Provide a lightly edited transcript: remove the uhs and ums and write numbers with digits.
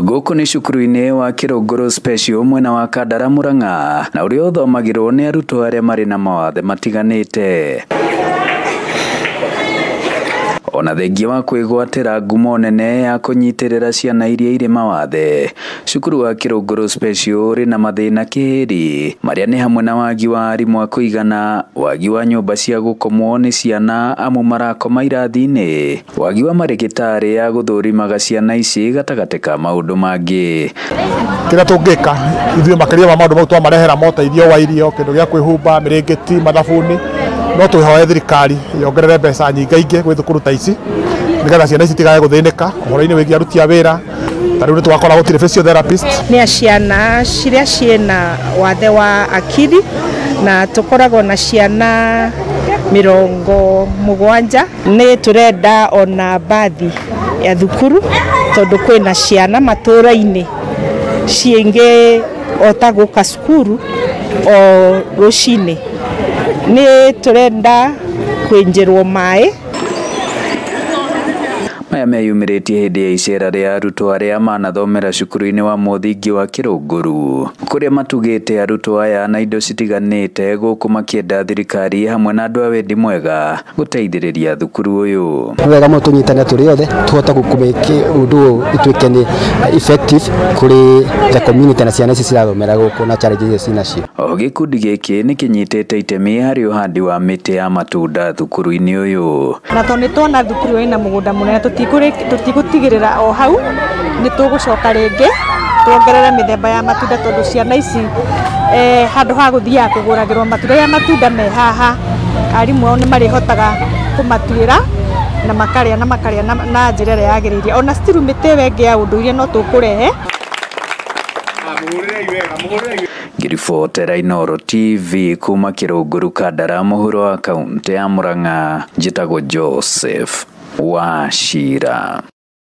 Gũkũ nĩ cukuru-inĩ wa Kĩrũngũrũ Special mwena wa Kandara Murang'a, na ũrĩa ũthomagĩrwo nĩ arutwo arĩa marĩ na mawathe matiganĩte. Ona thengia wa kwĩgwatĩra ngumo nene ya kũnyitĩrĩra ciana iria irĩ mawathe, cukuru wa Kĩrũngũrũ Special ũrĩ na mathĩna kĩhĩri marĩa nĩ hamwe na wagi wa arimũ a kũigana, wagi wa nyũmba cia gũkomwo nĩ ciana amu marakoma irathi-inĩ, wagi wa marĩgĩtarĩ a gũthũrimaga ciana ici gatagatĩ ka maũndũ mangĩ. Kĩrĩa tũngĩka ithuĩ makĩria ma maũndũ mau twamarehera moteithio wa irio, kĩndũ gĩa kwĩhumba, mĩrĩngĩti, mathabuni, no twĩhoe thirikari yongerere mbeca nyingaingĩ gwĩ thukuru ta ici nĩgetha ciana ici itigage gũthĩnĩka ũhoro-inĩ wĩgiĩ aruti a wĩra. Ta rĩu nĩ twakora gũtirĩ physiotherapist. Nĩ ciana ciria ciĩna wathe wa akili, na tũkoragwo na ciana 70. Nĩ tũrenda ona bathi ya thukuru tondũ kwĩna ciana matũra-inĩ ciĩngĩ ota gũka cukuru o rũcinĩ. Nĩ tũrenda kwĩnjĩrwo maĩ. Maya meyumĩrĩtie hĩndĩ ya icera rĩa arutwo arĩa manathomera cukuru-inĩ wa mũthingi wa Kĩrũngũrũ, kũrĩa matugĩte arutwo aya na indo citiganĩte gũkũ makĩenda thirikari hamwe na andũ a wendi mwega gũteithĩrĩria thukuru ũyũ. Nĩ wega mũno tũnyitane tũrĩ othe tũhote kũmĩke ũndũ ũyũ ituĩke nĩ effective kũrĩ the community na ciana ici cirathomera gũkũ na challenges icio cinacio. O gĩkundi gĩkĩ nĩ kĩnyitĩte itemi harĩ ũhandi wa mĩtĩ ya matunda thukuru-inĩ ũyũ. Na tondũ nĩ tuona thukuru ĩna mũgũnda mũnene, tũtigũtigĩrĩra o hau, nĩ tũgũcoka rĩngĩ tuongerere mĩthemba ya matunda tondũ ciana ici handũ ha gũthiaga kũgũragĩrwo matunda ya matunda me haha, arimũ ao nĩ marĩhotaga kũmatuĩra na makarĩa na makarĩa na njĩra ĩrĩa yagĩrĩire. Ona still mĩtĩ ĩyo ĩngĩ ya ũndũire no tũkũrehe. Ngĩribotera Inooro TV kuma Kĩrũngũrũ Kandara mũhuro wa kaũntĩ ya Murang'a, njĩtagwo Joseph Wachira.